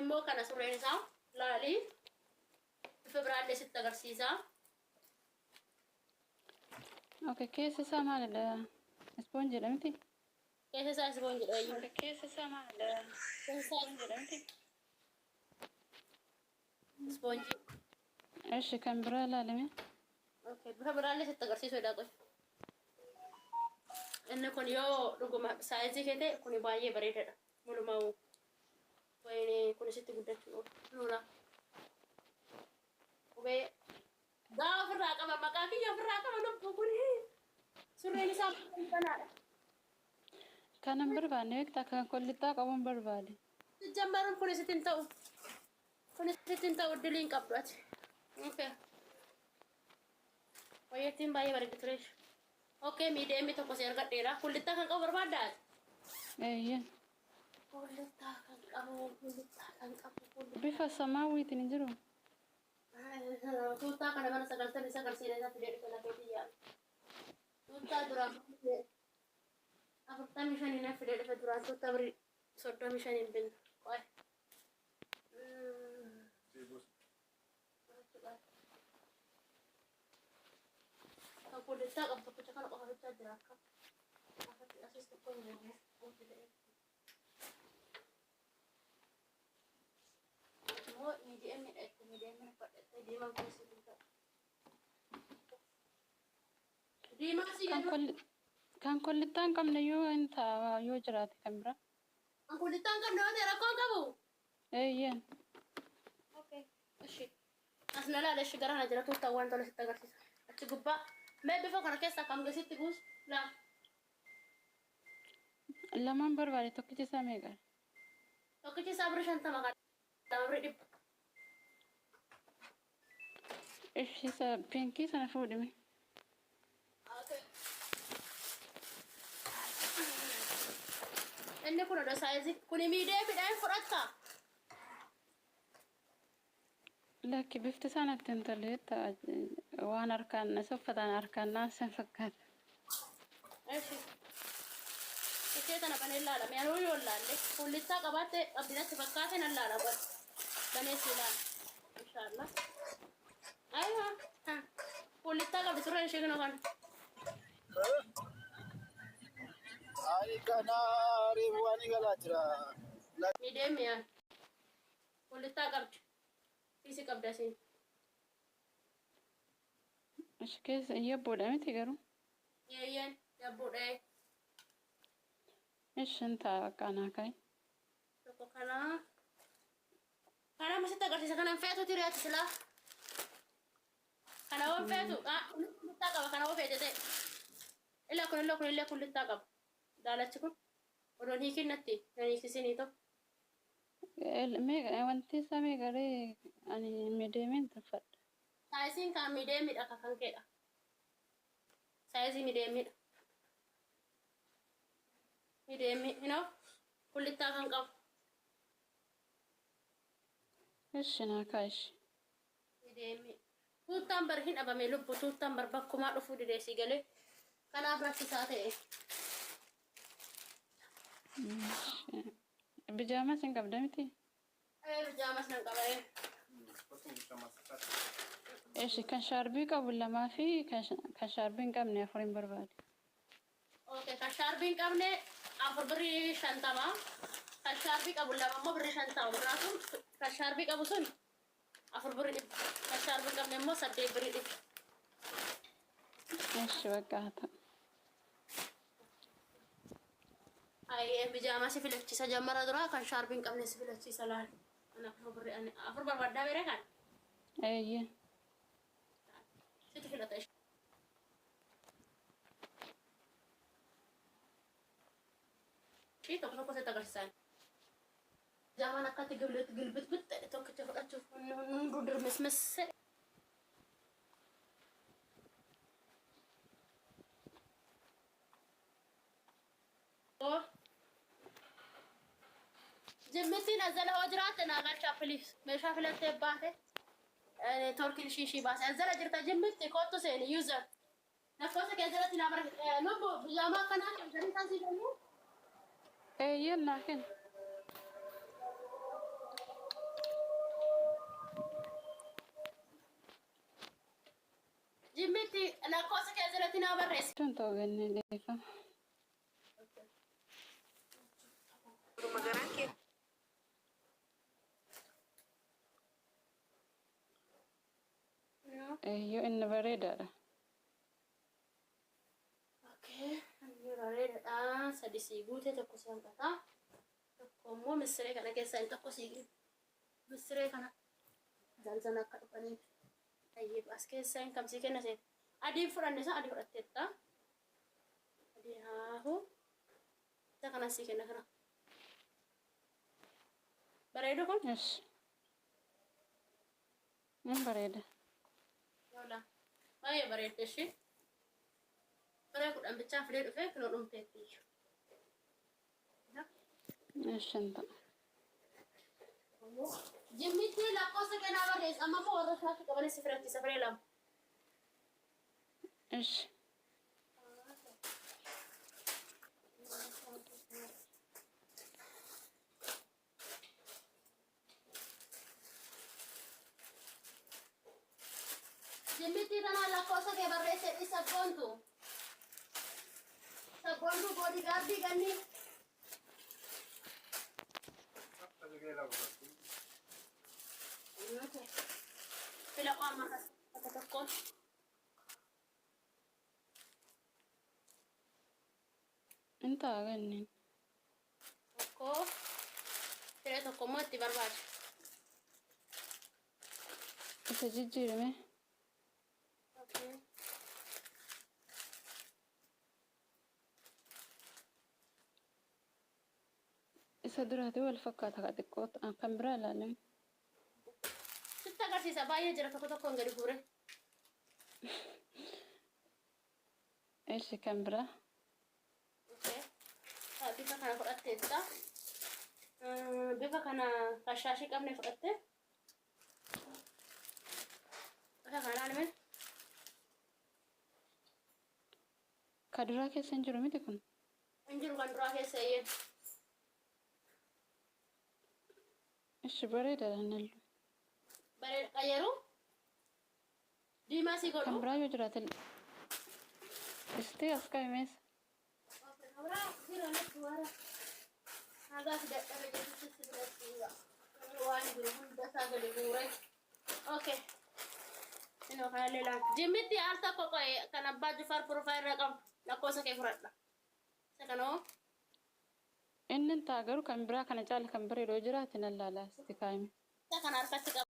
immoo kana surreen isaa laalii bifa biraallee sitti agarsiisa. Okay, keessa isaa maalidha? Ispoonjiidha miti? Keessa isaa ispoonjiidha eeyyuu. Okay, keessa isaa maalidha? Keessa isaa Ispoonjiidha miti? Ispoonjii. Eshi kan biraa ilaalime. Okay, bifa biraallee sitti agarsiisuu dha qoy. Inni kun yoo dhuguma saayizii kee ta'e kuni baay'ee bareedaadha. Mulumaa'u. Wayne kun sitti guddachuu oolu. Nuula. Qubee gaa ofirraa qaba maqaa kiyya ofirraa qaba lubbuu kun surreen isaa banaadha. Kan hin barbaanne beektaa kan kollixxaa qabu hin barbaade. Sijjammaruun kun sitti hin ta'u. Kun sitti hin ta'u iddilii hin qabdu ati. Okay. Wayyattiin baay'ee bareeddi ture. Okay, miidiyeemii tokko si argadheera. Kullittaa kan qabu barbaaddaa ati? Eeyyee. Kullittaa kan qabu, kullittaa kan qabu, kullittaa. Bifa samaawwiitiin hin jiru. Tuuttaa kana mana 99 seenaa isaa fidee dhufe lafee biyyaa. Tuuttaa duraan 45 fidee dhufe duraan tuuttaa birrii 35 binna. Qoy. Kan kullittaa qabu tokkicha kana qofa bichaa jira akka. Afatti asis tokko hin jiru. Guutuu ta'e. Immoo miidiyeemii dha itti miidiyeemii uffadhattee diimaan kun siif hin ta'u. Diimaa si Kan jedhu. kolli kan kollixxaa hin qabne yoo hin ta'a yoo jiraate kan biraa. Kan kullittaa hin qabne yoo ta'e rakkoo hin qabu. Eeyyeen. Okay. Ishi. As na laala ishi gara kana jira tuuttaa waan tola sitti agarsiisa. Achi gubbaa. Mee bifa kana keessaa kam gasitti buusu? Laa. Lamaan barbaade tokkichi isaa meeqa? Tokkichi isaa birrii 50 kan lama birrii 100. Ishi isa pinkii sana fuudhime. Okay. Inni kun odoo saayizii kuni miidiyeemidha hin fudhatta. Lakki bifti isaa natti hin tolle jettaa waan harkaan isa uffataan harkaan dhaansan fakkaata. Eshi. Ishee tana banee laala. Mee anuu yoo laalle kullittaa qabaatte qabdi natti fakkaate nan laala qoy. Banee si laala. Inshaallah. Aywa. Ha. Kullittaa qabdi surreen ishee kunoo kana. Ani kana reefu ani galaa jira. Ni deemi yaa. Kullittaa qabdi. Fiisi qabdi asiin. Ishi keessa yabboodha miti garuu. Eeyyeen yabbuudha. Ishi hin ta'a bakka anaa ka'i. Tokko kana. Kana amma sitti agarsiisa kana hin feetu tiree ati silaa. Kana hoo hin feetu. Ah, kunis kullittaa qaba kana hoo feete ta'e. Ilaa kunillee kunillee kullittaa qaba. Daalachi kun odoon hiikin natti nan hiiksisinii tokko. Meeqa wanti isaa meeqa ree ani mideemeen tuffadha. Saayisiin kaa mideemidha ka kan keedha. Saayizii mideemidha. Mideemii hinoo kullittaa kan qabu. Ishi naa kaa ishi. Mideemii. Tuuttaan bar hin dhabame lubbu tuuttaan bar bakkumaa dhufuu didee sii galee. Kanaaf rakkisaa ta'e. Bijaamas hin qabda miti? Ee bijaamas nan qaba ee. Eshi kan shaarbii qabu lamaa fi kan shaarbii hin qabne afur hin barbaade. Okay, kan shaarbii hin qabne afur birrii 50. Kan shaarbii qabu lama immoo birrii 50. Birraa sun kan shaarbii qabu sun afur birrii 100. Kan shaarbii hin qabne immoo saddeet birrii 100. Eshi bakka haa ta'u. Ayyee bijaamaa si filachiisa jammara duraa kan shaarbii hin qabne si filachiisa laal. Ani afur birrii ani afur barbaaddaa beeree kan Eeyyee. situ filata ishii tokko tokko sitti agarsiisan. Bijaamaan akkatti gilbit gilbit ta'e tokkicha fudhachuuf hunduu dirmismis. Jimmittiin as jala hoo jiraatte naa galchaa please. Meeshaa filattee baate neetworkiin ishii ishii baase. As jala jirta jimmitti kottu seeni user. Lakkoofsa kee jalatti naa bara lubbu bijaamaa akkanaa kan garii isaan sii kennu. Eeyyeen naa kenni. Lakkoofsa kee asirratti naa barreessi. Tun ta'uu gannee dhiifama. Garaan kee Eeyyoo, inni bareedaadha. Okay, inni bareedaadha. Sadi sii guute, tokko si hanqata. Tokko immoo misiree kana keessaa inni tokko sii misiree kana zanzana akka dhufaniif. Tayyib, as keessaa hin kamsii kenna seet. Adiin fudhanne, isa adii fudhatteetta. Adii haafu. Isa kana sii kenna kana. Bareedu kun? Esh. Inni bareeda. Yola. Baay'ee bareedde ishee. Firee 10 bichaa fidee dhufee kunoo dhumteetti. Esh, hin ta'a. Jimmitti lakkoofsa kennaa barreessa. Amma immoo warra shaashii qabanis si filachiisa firee lama. Esh. Jimmitti tanaan lakkoofsa kee barreessee dhi sabboontu. Sabboontu bodyguardii ganni. Fila amma tokko tokkoon. Hin ta'a ganneen. Tokko firee tokko immoo itti barbaada. Isa jijjiirame. Okay. Isa duraati wal fakkaata, ka xiqqoo kan biraa ilaalame. Sitti agarsiisa, baay'ee jira, tokko tokkoon gadi guure. Eshi, kan biraa. Okay. Bifa kana fudhatteetta. Bifa kana kan shaashii qabne fudhatte. Bifa kana ilaalame. Ka duraa keessa hin jiru miti kun. Hin jiru kan duraa keessa, eeyyee. Eshi, bareedaadha nallu. Bareeda qayyaruu. Diimaa si Kan godhu. biraa yoo jiraate istee as qabimeessa. Kan biraa jira natti wara. Hagaas dadhabe jechuutti si biratti waan jiru hunda isaa gadi guure. Okay. Inoo kanallee laal. Jimmitti al tokko qo'e kan abbaa Jifaar profile irra qabu lakkoofsa kee fudhadha. Isa kanoo. Inni hin ta'a, garuu kan biraa kana caala kan bareedu yoo jiraate nan laala, isti kaa'ime. Isa kana harkatti qaba.